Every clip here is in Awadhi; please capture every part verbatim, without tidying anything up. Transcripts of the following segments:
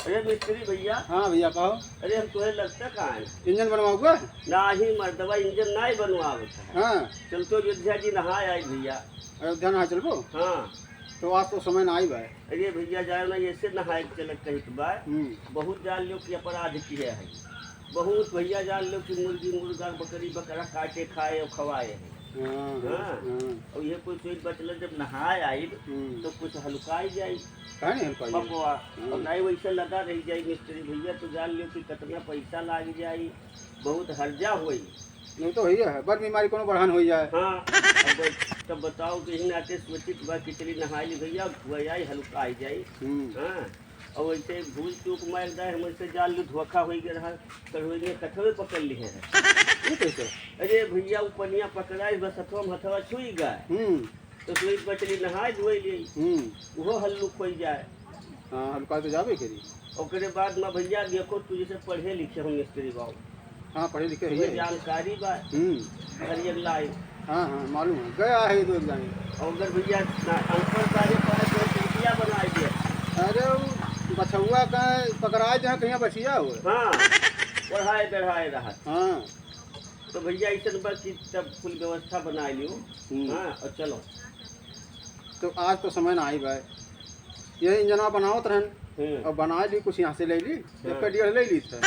अरे मिस्त्री भइया। हाँ भइया, कहो। अरे हम तोहे लगता कहाँ है? इंजन बनवाउबा? नाही मर्दवा, इंजन नाही बनवावत है। हाँ। चल तो अयोध्या जी नहाए आई भइया। अयोध्या नहाए चलबो? हाँ। तो आज तो समय नाही बा। अरे भइया जाओ ना, ऐसे नहाए के चलत कहित बा। हम्म। बहुत जान लो कि अपराध किहे है। बहुत भइया जान लो कि मुर्गी, मुर्गा, बकरी, बकरा काटे खाए और खवाए है। हाँ, हाँ, हाँ। हाँ। और ये कुछ चीज बचल जब नहाए आइब, हम्म। तो कुछ हलुकाई जाई। काहे नहीं हलुकाई जाई? पकवा। हाँ। और नहीं वैसे लगा रही जाई मिस्त्री भइया, तो जान लो कि कितना पैसा लाग जाई, बहुत हर्जा होई। नहीं तो होइए है, बड़ बीमारी कोनो बढ़ान होई जाए। हाँ, अब तब बताओ कि इही नाते सोचित बा कि चली नहाई ली भइया, वही आई हलुकाई जाई। हम्म। हाँ। और वैसे भूल चूक मार जाए, हम ऐसे जान ली धोखा होई गए रहा, कढ़ोई में कठवे पकड़ ली है। ये कैसे? अरे भइया, वो पनिया पकड़ाई बस हथवा में हथवा छुई गए। हम्म। तो सोई बचली नहाए धोई ली। हम्म। वो हल्लुक होई जाए। हाँ, हल्का तो जाबे करी। ओकरे बाद में भइया देखो, तू जैसे पढ़े लिखे हो मिस्त्री बाबू, हाँ, पढ़े लिखे तुम्हें है। जानकारी बा। हम्म। हर एक लाइन। हाँ, हाँ, मालूम है, गया है दो एक जाने। और अगर भइया ना, अनपढ़ सारे पाए तो रुपया बनाए दे। अरे, वो बछउआ का पकड़ाए जहाँ कहीं बचिया हो। हाँ, पढ़ाए बढ़ाए रहा। हाँ। तो भइया ऐसन बा कि तब कुल व्यवस्था बनाए लियो। हम्म। हाँ, और चलो। तो आज तो समय नाही बा। ये इंजनवा बनावत रहन, हम्म। और बनाए ली, कुछ यहाँ से ले ली, हाँ। एक डेढ़ ले ली था।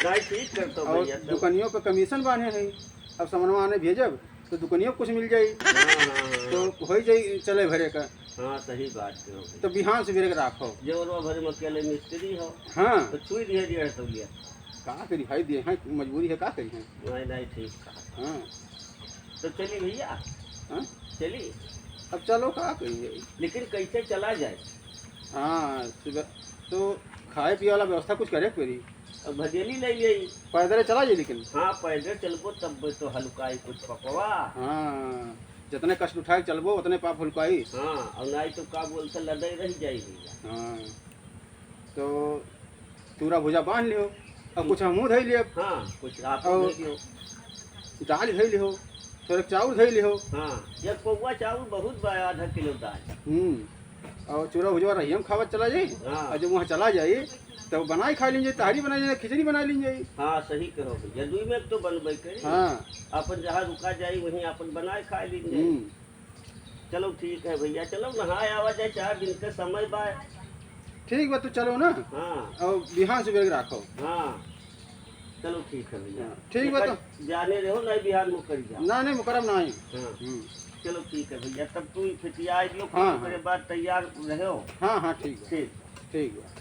नाही, ठीक करतो और भइया, तब दुकनियों पे कमीशन बांधे हैं, अब समनवा आने भेजब, तो दुकनियों पे कुछ मिल जाई। हाँ, हाँ, हाँ। तो होई जाई चले भरे का। हाँ, सही बात कहो भइया। तो बिहान से बेरे के राखो। जेवरवा भरे में अकेले मिस्त्री हो। हाँ। तो छुई दिए डेढ़ सौ लिया। का करी भाई, दे हैं, मजबूरी है, का करी हैं? नाही, नाही, ठीक कहा। हाँ। तो चली भइया। हाँ? चली। अब चलो, का करी? लेकिन कैसे चला जाए? हाँ, सुबह तो खाए पिए वाला व्यवस्था कुछ करे के पड़ी। अब भजेली ले ले। पैदल चला जाए लेकिन। हाँ, पैदल चलबो तब तो हलुकाई कुछ पकवा। हाँ, जितने कष्ट उठाए के चलबो उतने पाप हलुकाई। हाँ, और नाही तो का बोलते लदे रह जाई भइया। हाँ। तो चूरा भुजा बांध लियो, और हम्म। कुछ हमहूँ धइ लियो। हाँ, कुछ आप और धइ लियो। दाल धइ लियो, थोड़े चाउर धइ लियो। हाँ, एक पौवा चाउर बहुत बा, आधा किलो दाल। हम्म, और चूरा भुजवा रहिया में खावत चला जाई। हाँ। और जब वहाँ चला जाई, तो बनाई खा लीन जाई, तहरी बनाई जाई, खिचड़ी बनाई लीन जाई। हाँ, सही कहो भइया, दुई में तो बनबे करी। हाँ। अपन जहाँ रुका जाई, वहीं अपन बनाए खा लीन जाई। हम्म। चलो ठीक है भइया, चलो नहाए आवा जाए, चार दिन का समय बा। ठीक बा, तू चलो ना। हाँ। और बिहान से बेग राखो। हाँ, चलो ठीक है भइया। हाँ, ठीक बा, तो जाने रहो, नाही बिहान मुकर जा। नाही, नाही, मुकरब नाही। हाँ। हम्म। चलो ठीक है भइया, तब तू फिटिया दियो, हाँ, ओकरे हाँ। बाद तैयार रहो। हाँ, हाँ, ठीक बा। ठीक। ठीक बा।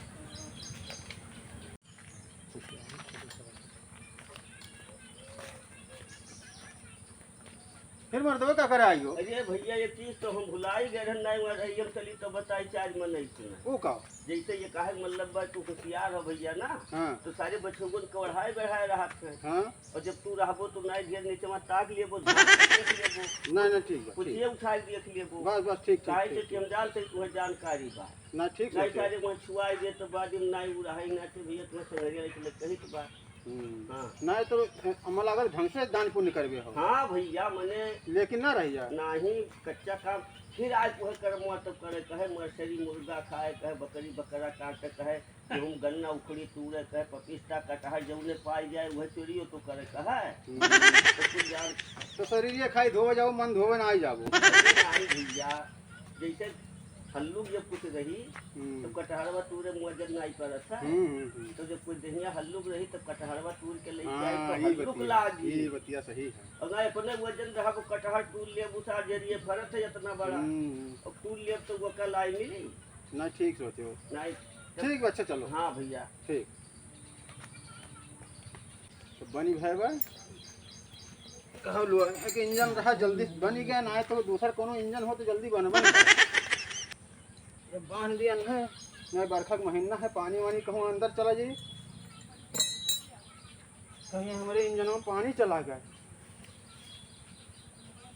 फिर मर्दवा का करे आई हो? अरे भइया, एक चीज तो हम भुलाई गए रहन, नाही वहाँ रहियम चली तो बताई, चार मन नहीं सुना। वो का? जैसे ये काहे के मतलब बा, तू होशियार हो भइया ना, हाँ। तो सारे बछउवन कवढ़ाए बढ़ाए रहत है। हाँ। और जब तू रहबो तो नाही ढेर नीचवा ताक लेबो, झाँक के देख लेबो। नाही, नाही, ठीक बा, कुछ ठीक। ये उठा के देख लेबो। बस, बस, ठीक, ठीक, काहे ठीक, से कि हम ठीक। जानते तू है जानकारी बा। नाही, ठीक नाही सोचे। सारे वहाँ छुआई दे तो बाद में नाही उड़ाई ना थे भइया, तुम्हें संगरिया लेके लग कही के बा। हम्म। हाँ। नाही तो, अ, अमल अगर ढंग से दान पुण्य करबे हो। हाँ भइया, मने लेकिन ना रह जा। नाही, कच्चा काम। फिर आज वह कर्मवा तो करे कहे, मर्सरी मुर्गा खाए कहे, बकरी बकरा काटे कहे, गेहूं गन्ना उखड़ी तूड़े कहे, पपीता कटहर जौने पाई जाए, वह चोरियो तो करे कहे। हम्म। तो कुछ जान तो शरीर ये खाई धोवे जाओ, मन धोवे ना आई जाबो। अरे नाही भइया, जैसे हल्लुक जब कुछ रही, हम्म। तो कटहरवा तूरे मुआ जब नाही परत है। हम्म, हम्म, हम्म। तो जब कोई देहिया हल्लुक रही, तब कटहरवा तूर के ले जाए, हाँ, तो ये हल्लुक बतिया, लागी। ये बतिया सही है। और ना अपने वजन रहा, वो कटहर तूर ले, उस आजेरिये फरत है इतना बड़ा। हम्म। और तूर ले, तो वो कल आई मिली। ना, ठीक सोचे हो। नाही, ठीक बा, अच्छा, चलो। हाँ भइया। ठीक। तो बनी भए बा। कहो लो है कि इंजन रहा जल्दी बनी गया, ना तो दूसर कोनो इंजन हो तो जल्दी बनबे ना करे। जब बांध दिया ना, ना बरखा के महीना है, पानी वानी कहूँ अंदर चला जाई, कहीं हमरे इंजन में पानी चला गए।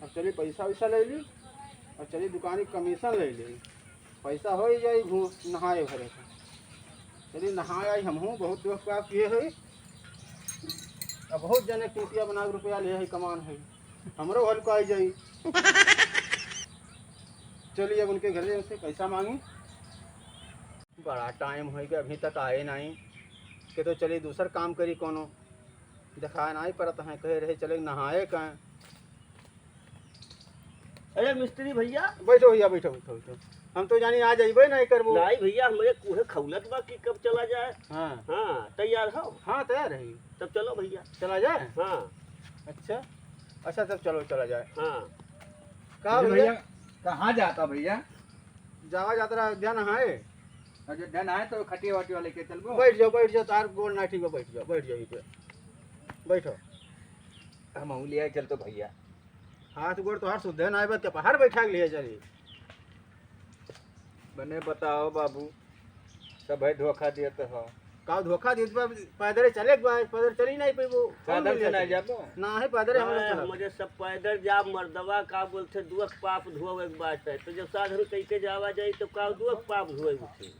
अब चली पैसा वैसा ले ली और चली दुकानी कमीशन ले ली। पैसा हो ही जाई घू-, नहाए भरे का। चली नहाए आई हमहूँ, बहुत दुख का किए है। अब बहुत जने टूटिया बना के रुपया ले है, कमान है। हमरो हल्का आई जाई। चलिए, अब उनके घरे से पैसा मांगी। बड़ा टाइम होइ गया, अभी तक आए नाहीं। के तो चलिए, दूसर काम करी कोनो। देखाए नाहीं परत हैं, कहे रहे चले नहाए का। अरे मिस्त्री भैया। बैठो भैया, बैठो, बैठो, बैठो। हम तो जानी आज अइबे नाहीं करबो। नाहीं भैया, हमरे कुहे खौलत बा कि कब चला जाए। हाँ। हाँ, तैयार हो? हाँ, तैयार है। तब चलो भैया। चला जाए? हाँ। अच्छा, अच्छा, तब चलो, चला जाए। हाँ। का अरे भैया? भैया, कहाँ जाता भैया? जावा जात रहा अयोध्या नहाए। अयोध्या नहाए तो खटिया वटिया लेके चलबो। बैठ जाओ, बैठ जाओ, तार गोड़ ना ठीक बा, बैठ जाओ, बैठ जाओ, इधर बैठो। हमहू लियाए चलतो भैया। हाथ गोड़ तोहार सुद्धे ना आए बा, के पहाड़ बैठा के लिए चली। मने बताओ बाबू, सभे धोखा देत हो। का धोखा देत बा? पैदल चले के बा, पैदल चली नहीं पैबो। कौन पैदल ले से नहीं जाई? जाबो? ना है पैदल हम लोग अरे, चलब। हमरे सब पैदल जाब मर्दवा, का बोलते दुख पाप धोवे के बात है। तो जब साधन कई के जावा जाई तो का दुख पाप धोवे उठी?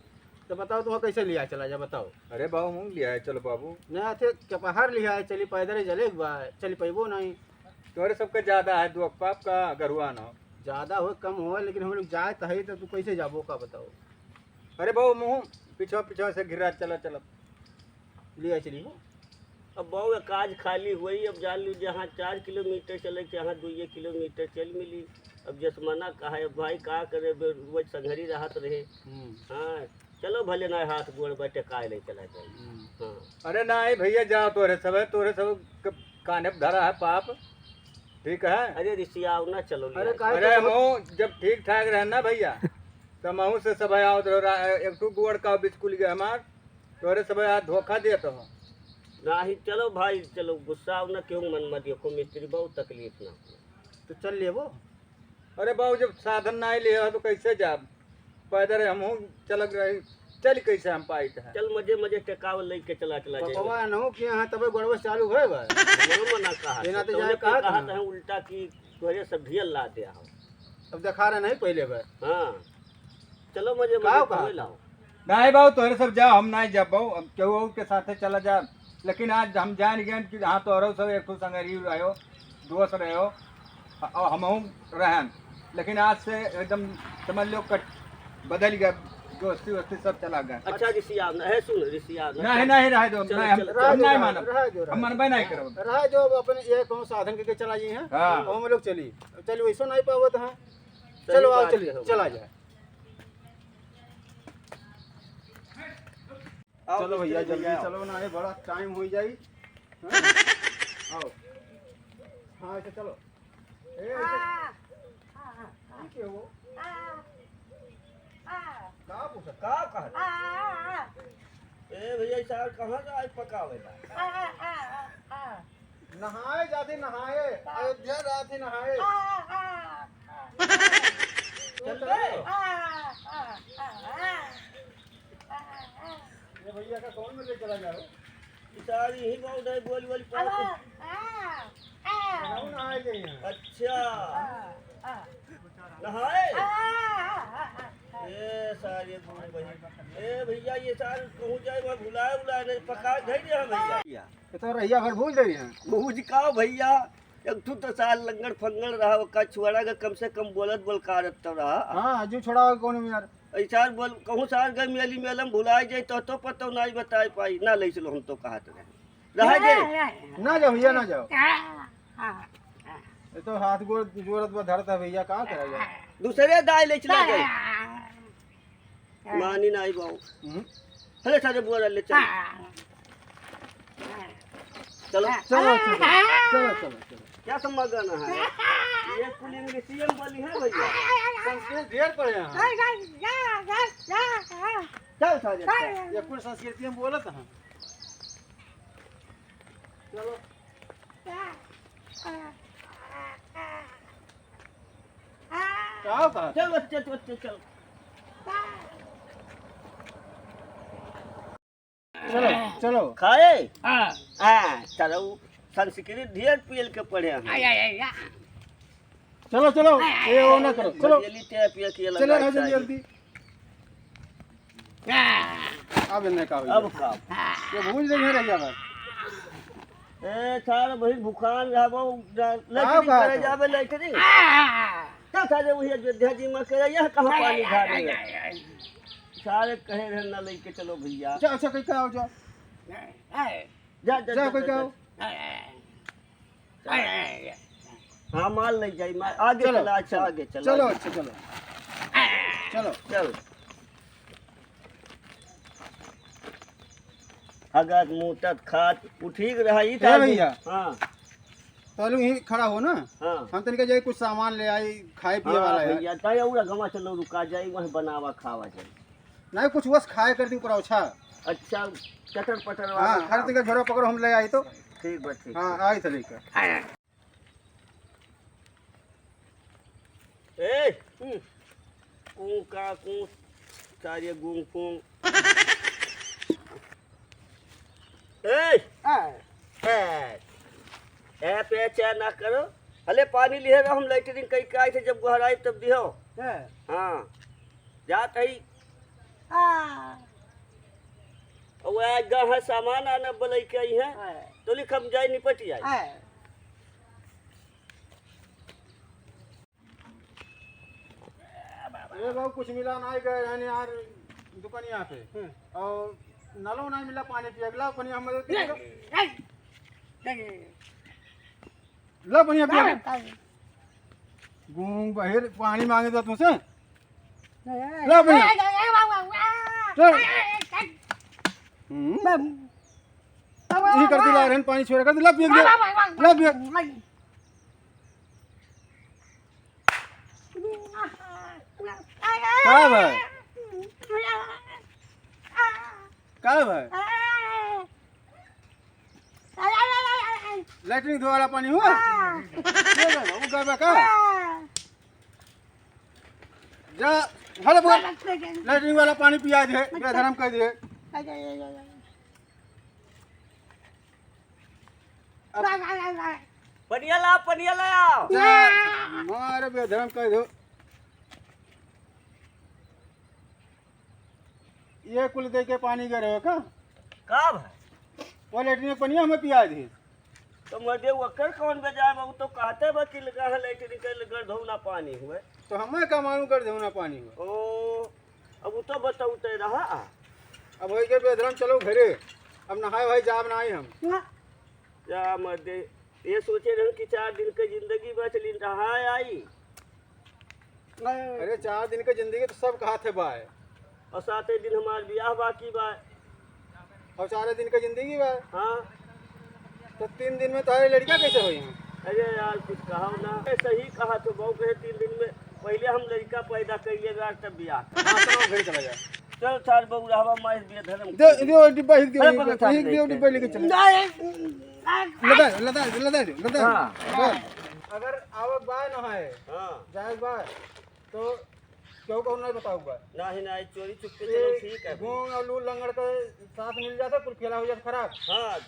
तो बताओ तुम कैसे लिया चला जा, बताओ। अरे बाबू, हम लिया है, चलो बाबू। ना थे के पहाड़ लिया है, चली पैदल चले के बा, चली पैबो नहीं। तोरे सबके ज्यादा है दुख पाप का गरुआ ना हो। ज्यादा हो कम हो, लेकिन हम लोग जाए तो है तो तू कैसे जाबो का बताओ। अरे बाबू, मुँह पीछे पीछे से घिरा चला चला। ले आई चली हो। अब बाबू एक काज खाली हुई, अब जान ली जहाँ चार किलोमीटर चले के यहाँ दुइये किलोमीटर चल मिली। अब जस मना कहा है, अब भाई का करे, बे-, रोज संघरी रहत रहे। हम्म। हाँ, चलो भले ना हाथ गोड़ बैठे काय ले चला जाए। हम्म। हाँ। अरे नाहीं भैया, जाओ तोरे सब, तोरे सब क-, कान्हे पे धरा है पाप, ठीक है? अरे रिसियाओ ना, चलो ले अरे आओ। काहे अरे तो हम जब ठीक ठाक रहे ना भैया, तो महू से सब आवत रहो, रा-, एक ठो गोड़ का बिस्कुल गया हमार, तोरे सब आज धोखा देत हो। नाहीं, चलो भाई, चलो, गुस्सा ना क्यों मन मत देखो, मिस्त्री बहुत तकलीफ ना हो। तो चल लेबो। अरे बाबू, जब साधन नाहीं ले हो तो कैसे जाब? पैदल हमहू चलत रही, चल कैसे हम पाइत है? चल मजे मजे टेकावल लेके चला, चला जाए। बकवा नहु किया है, तबे गोड़वा चालू होए बा। मनो मना कहा ये ना था, तो तौने जाए कहा कहा था। था उल्टा की तोहरे सब ढियल ला दे आओ। अब देखा रहे नहीं पहले बा। हाँ। चलो मजे का मजे कहा? घूमे लाओ। नाहीं बाबू, तोहरे सब जाओ, हम नाहीं जाब बाबू, अब केहू और के साथे चला जा। लेकिन आज हम जान गए कि हाँ, तोहरो सब एक ठो संगरी रहो, दोस्त रहो, और हमहू रहन। लेकिन आज से एकदम समझ लो कट बदल गया, दोस्ती वोस्ती सब चला गया। अच्छा रिसियाओ ना, है सुन, रिसियाओ ना, नाहीं, चल। नाहीं, रहे दो, चलो, नाहीं, हम, चलो, हम रहे दो, नाहीं रहे मानब, दो, रहे दो, हम रहे मनबे नाहीं दो। करब। रहे दो, अब अपन ये कहूँ साधन के, के चला जाइए हैं, हाँ। हम लोग चली, चलिए वैसो नाहीं पावत हैं। सही चलो आओ, बात चलिए, है, चला भैया। जाए। आओ, चलो भैया, मिस्त्री जल्दी भैया, आओ। चलो ना, ये बड़ा टाइम हो जाई। हाँ? आओ। हाँ, ऐसे चलो। ए, ऐसे। आ, आ, आ, आ। ठीक है वो। आ, आ। का पूछा? का कहा? आ, आ, आ। ए भैया, ई सार कहाँ जाए पकावेला? आ, आ, आ, आ, आ। नहाए जाते नहाए, अयोध्या जाते नहाए। आ, आ, आ, आ। चल बे। आ, आ, आ, आ। ये भैया का कौन में ले चला जाओ? ई सार यही बहुत है, बोल, बोल, अब, पास। आ, आ, आ। नहाऊ नहाए गए हैं। अच्छा। आ, आ। नहाए? आ, आ, आ, आ, आ। ए, सार ये बूढ़ भाई। ए, भैया, ये सार कहूँ जाए, वहाँ भुलाए, उलाए नहीं, पका धर दिया भैया। ये तो रहिया भर भूल गई हैं। भूज का भैया, एक ठू तो सार लंगड़ फंगड़ रहा, ओका छुआड़ा का कम से कम बोलत बोलकारत तो रहा। हाँ, जो छोड़ा कौन में यार। ऐसा बोल, कहूँ सार गए मेली मेलम भुलाए जाए तो, तो पतो नहीं बताए पाई, ना ले चलो हम तो कहत रहे। रहा जे। ना जाओ भैया, ना जाओ। ये तो हाथ गोड़ जोड़त बा, धरत है भैया, का करा जाए? दूसरे दाई ले चला जाए। मानी नहीं बाऊ। हम्म। हले सारे बुआ ले चल। चलो। चलो, चलो, चलो, चलो, चलो। क्या सब मगन है? ये कुल इंग्लिशियन बोली है भैया। संस्कृत ढेर पढ़े हैं। चल सारे। ये कुल संस्कृति में बोलत हैं। चलो। का बा? चल बच्चे, चल बच्चे, चल। चलो, चलो। खाए? हाँ। हाँ, चलो, संस्कृत ढेर पियल के पढ़े हैं। आय, आय, आय, आय। चलो, चलो, ये वो ना करो, चलो। जल्दी पिया, पिया के चलो, अलग राजू, चाहिए। जल्दी। अब इन्हें का हुई? अब का? ये भूज देंगे रह जाएगा। ए, सारे भाई भुखान रहबो, का लेटरिन बात करे है? जाबे लेटरिन। चल सारे वही अयोध्या जी में करे, यह कहाँ पानी झारे? सारे कहे रहे ना लेके चलो भैया। जा, अच्छा, कहीं का हो जा। जा, जा, जा, जा, कोई जा, का जा। हो? हाँ, माल ले जाई, माल। आगे चलो, चला, अच्छा, चलो। आगे चला, चलो, आगे। अच्छा, चलो। चलो। चल। हगत, मूतत, खात, उ ठीक रहा, ई ए था भैया। हाँ। तलू ही खड़ा हो ना। हाँ। हम तनिका जाई कुछ सामान ले आई, खाए पिए हाँ, वाला है। भैया, तय और गवा चलो, रुका जाई, वहीं बनावा, खावा जाई। नहीं, कुछ बस खाए कर दी ऊपर, अच्छा। अच्छा, चटर पटर वाला हाँ, खाओ। खाली तनिका झोरा पकड़ो, हम ले आई तो। ठीक बा, ठीक हाँ, बा। आई तो लेकर। ए, हम्म। कूं का कूं, सारे गूं फूं। ए, हाँ। ए, ए, पे चाय ना करो। हले पानी लिहे रहो, हम लेटरिन कई के आए थे, जब घर आए तब दिहो। हाँ। हाँ। जात है। हाँ। और वह गह सामान आना बोले के आई है। हाँ। तो लिख हम जाए निपट जाए। हाँ। ए बाबू, कुछ मिला ना, गए रहने यार दुकानिया पे। हम्म। और नलो ना मिला पानी पिए, अगला पानी हम मदद नहीं, करो। नहीं, नहीं। ला बढ़िया पिया। नहीं, नहीं। गूंग बहिर पानी मांगे तो तुमसे। नहीं, नहीं। ला बढ़िया। नहीं, नहीं, नहीं, बाबू, बाबू। चल। नहीं, नहीं, नहीं। हम्म। बाबू। यही कर दिला रहन, पानी छोड़े कर दिला, पिए दे। बाबू, बाबू, बाबू। ला पिए। नहीं। का भाई? का भाई? लेटरिन धोए वाला पानी हुआ? हाँ। ये ले, वो गए बा का? हाँ। जा, हले बोल। लेटरिन वाला पानी पिया दे, बेधरम कर दे। अच्छा, अच्छा, अच्छा, अच्छा। अब पनिया ला, पनिया ला आओ। जा, मार बेधरम कर दो। ये कुल दे के पानी गिरे हो का? का भाई? वो लेटरिन के पनिया हमें पिया दी। तो मर्दे, ओकर कौन बेजाय बा? उ तो कहते बा कि लगा है लेटरिन के गढ़धौना पानी हुए। तो हमें का मालूम गढ़धौना पानी हुए? ओ, अब उ तो बताऊ ते रहा। अब होई के बेधरम चलो घरे, अब नहाए वहाए जाब नाई हम। ना। जा मर्दे, ये सोचे रहन कि चार दिन के जिंदगी बा, चली नहाए आई। अरे, चार दिन के जिंदगी तो सब कहत है बाय। और साते दिन हमार बियाह बाकी बा। और चारे दिन के जिंदगी बा। हाँ। तो तीन दिन में तुम्हारे लड़का कैसे होई हैं? अरे यार, कुछ कहो ना। ए, सही कहा तो बहू कहे, तीन दिन में पहले हम लड़का पैदा करिए यार, तब बियाह। हाँ, चलो, घर चला जाए। चल, चार बहू रहवा, मार दिए धर्म। दे, दे, डिब्बा हिक दे, अरे, पकड़, हिक दे, डिब्बा लेके चले। नहीं। लदा, लदा, लदा दे, लदा। हाँ। अगर आवक बाय न है, हाँ। जाए बाय, तो केहू कहू नहीं बताऊ बा। नाही, नाही, चोरी चुपके ये चलो, ठीक है। घूंग और लूल लंगड़ के साथ मिल जाता, कुल खेला हो जाता खराब। हाँ,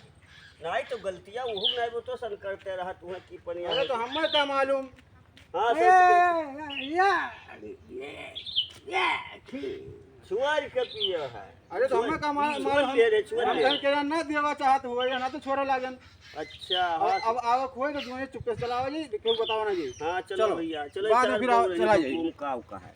नाही तो गलतियाँ उहू नहीं, वो तो सन करते रहा, तुम्हें की पनिया अरे है। तो हमें का मालूम? हाँ, ए, संस्कृत। या, या, या, ठीक। छुआर के पिए है। अरे तो हमें का माल, छुअल माल हम, पिए रे, छुअल हम पिए। घर के ना देवा चाहत हुआ, या ना तो छोरा लागन। अच्छा, अब, हाँ। अब आवक होए तो तुम्हें चुपके से चलाओ जी, क्यों बताओ ना जी। हाँ, चलो चलो। भैया, चलो, बाद में चार फिर आओ, लोग चला रहे, जाइए। घूम का, का है।